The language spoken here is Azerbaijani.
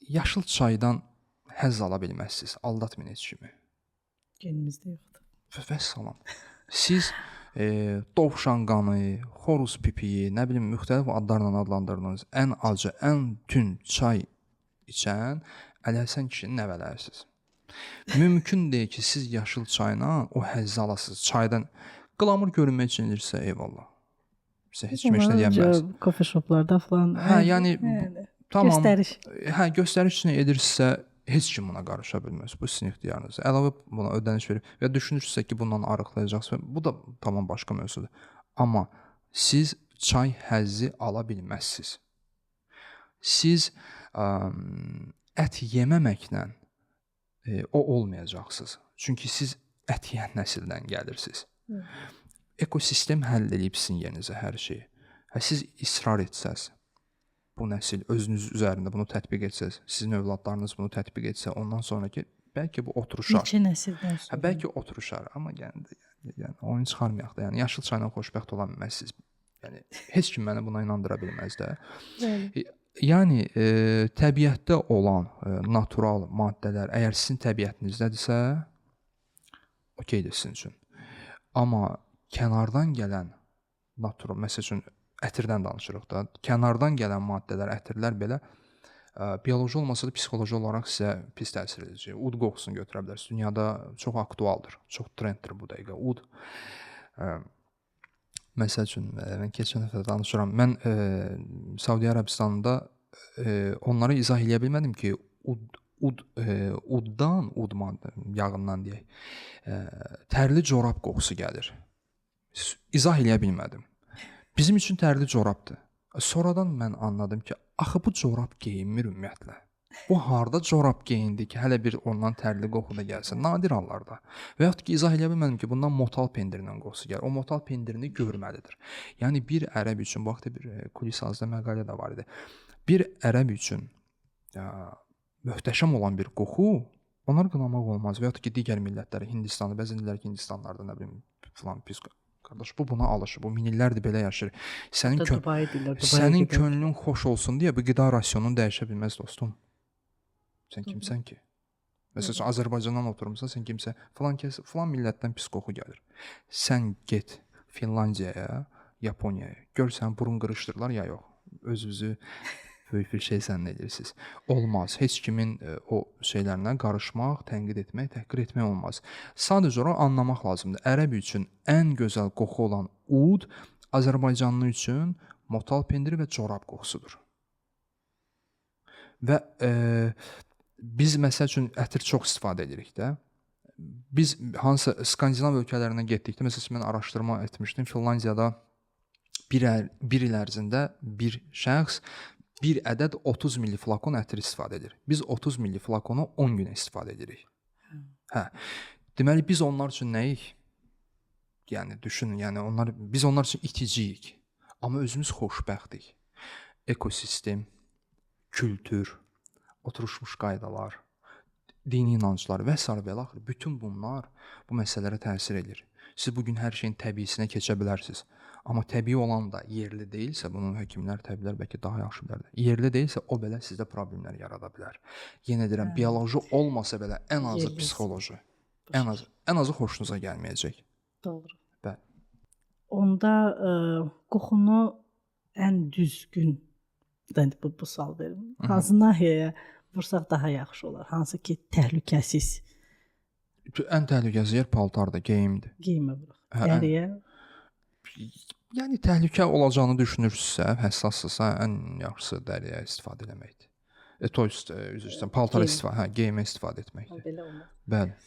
Yaşıl çaydan həzz ala bilməzsiniz. Aldatmayın heç kimi. Genimizdə yoxdur. Vəssalam. Siz dovşan qanı, xoruz pipiyi, nə bilim müxtəlif adlarla adlandırdığınız ən acı, ən tünd çay içən Əlihəsən kişinin nəvələrisiniz. Mümkün deyil ki, siz yaşıl çayla o həzzi alasınız. Çaydan qlamur görünmək üçün edirsə, eyvallah. Sizə heç kim heç nə deyə bilməz. Kofe shoplarda falan. Hə, yəni tamam. Göstəriş. Hə, göstəriş üçün edirsə, heç kim buna qarışa bilməz. Bu sizin ixtiyarınızdır. Əlavə buna ödəniş verib və düşünürsünüzsə ki, bundan arıqlayacaqsınız. Bu da tamam başqa mövzudur. Amma siz çay həzzi ala bilməzsiniz. Siz ət yeməməklə o olmayacaqsınız. Çünki siz ət yeyən nəsildən gəlirsiniz. Ekosistem həll eləyib sizin yerinizə hər şeyi. Hə, siz israr etsəz, bu nəsil özünüz üzərində bunu tətbiq etsəz, sizin övladlarınız bunu tətbiq etsə, ondan sonraki bəlkə bu oturuşar. Neçə nəsildən sonra. Hə, bəlkə oturuşar, amma yəni oyun çıxarmayaq da. Yəni yaşıl çayla xoşbəxt ola bilməzsiniz. Yəni heç kim məni buna inandıra bilməz də. Bəli. Yəni təbiətdə olan natural maddələr əgər sizin təbiətinizdədirsə, okeydir sizin üçün. Amma kənardan gələn natural, məsəl üçün ətirdən danışırıq da, kənardan gələn maddələr, ətirlər belə bioloji olmasa da psixoloji olaraq sizə pis təsir edəcək. Ud qoxusunu götürə bilərsiniz. Dünyada çox aktualdır, çox trenddir bu dəqiqə ud. Məsəl üçün mən keçən həftə danışıram. Mən Səudiyyə Ərəbistanında onlara izah eləyə bilmədim ki, uddan, ud maddə yağından deyək, tərli corab qoxusu gəlir. İzah eləyə bilmədim. Bizim üçün tərli corabdır. Sonradan mən anladım ki, axı bu corab geyinmir ümumiyyətlə. Bu harda corab geyindi ki, hələ bir ondan tərli qoxu da gəlsin? Nadir hallarda. Və yaxud ki, izah eləyə bilmədim ki, bundan motal pendirindən qoxusu gəlir. O motal pendirini görməlidir. Yəni bir ərəb üçün, bu haqda bir kulisazda məqalə də var idi. Bir ərəb üçün möhtəşəm olan bir qoxu, onları qınamaq olmaz. Və yaxud ki, digər millətləri, Hindistanı, bəzən deyirlər ki, Hindistanlarda nə bilim filan pis. Qardaş, bu buna alışır. Bu min illərdir belə yaşayır. Sənin Dubai deyirlər, Dubaya sənin gedir. könlün xoş olsun deyə bu qida rasionunu dəyişə bilməz dostum. Sən kimsən ki? Məsəl üçün Azərbaycandan oturmusan, sən kimsə filan kəs, filan millətdən pis qoxu gəlir. Sən get Finlandiyaya, Yaponiyaya. Gör sən burun qırışdırırlar ya yox. Özünüzü böyük bir şey zənn edirsiniz. Olmaz. Heç kimin o şeylərinə qarışmaq, tənqid etmək, təhqir etmək olmaz. Sadəcə olaraq anlamaq lazımdır. Ərəb üçün ən gözəl qoxu olan ud, Azərbaycanlı üçün motal pendiri və corab qoxusudur. Və biz məsəl üçün ətir çox istifadə edirik də. Biz hansısa Skandinav ölkələrinə getdikdə, məsələn mən araşdırma etmişdim. Finlandiyada bir il ərzində bir şəxs bir ədəd 30 milli flakon ətir istifadə edir. Biz 30 milli flakonu 10 günə istifadə edirik. Hə. Deməli biz onlar üçün nəyik? Yəni düşünün, yəni onlar biz onlar üçün iticiyik. Amma özümüz xoşbəxtik. Ekosistem, kültür, oturuşmuş qaydalar, dini inanclar və sair və ilaxır, bütün bunlar bu məsələlərə təsir edir. Siz bu gün hər şeyin təbiisinə keçə bilərsiniz. Amma təbii olan da yerli deyilsə, bunu həkimlər, təbiblər bəlkə daha yaxşı bilərlər. Yerli deyilsə, o belə sizdə problemlər yarada bilər. Yenə deyirəm, bioloji olmasa belə ən azı Yerli. psixoloji. Ən azı xoşunuza gəlməyəcək. Doğru. Bəli. Onda qoxunu ən düzgün, yəni bu sual verim. Hansı nahiyəyə vursaq daha yaxşı olar? Hansı ki təhlükəsiz Ən təhlükəsiz yer paltardır, geyimdir. geyimə vuraq. Hə, Dəriyə. Yəni təhlükə olacağını düşünürsünüzsə, həssassınızsa, ən yaxşısı dəriyə istifadə eləməkdir. Üzr istəyirəm, paltara Geyim. istifadə, hə, geyimə istifadə etməkdir. Belə olmaz. Bəli.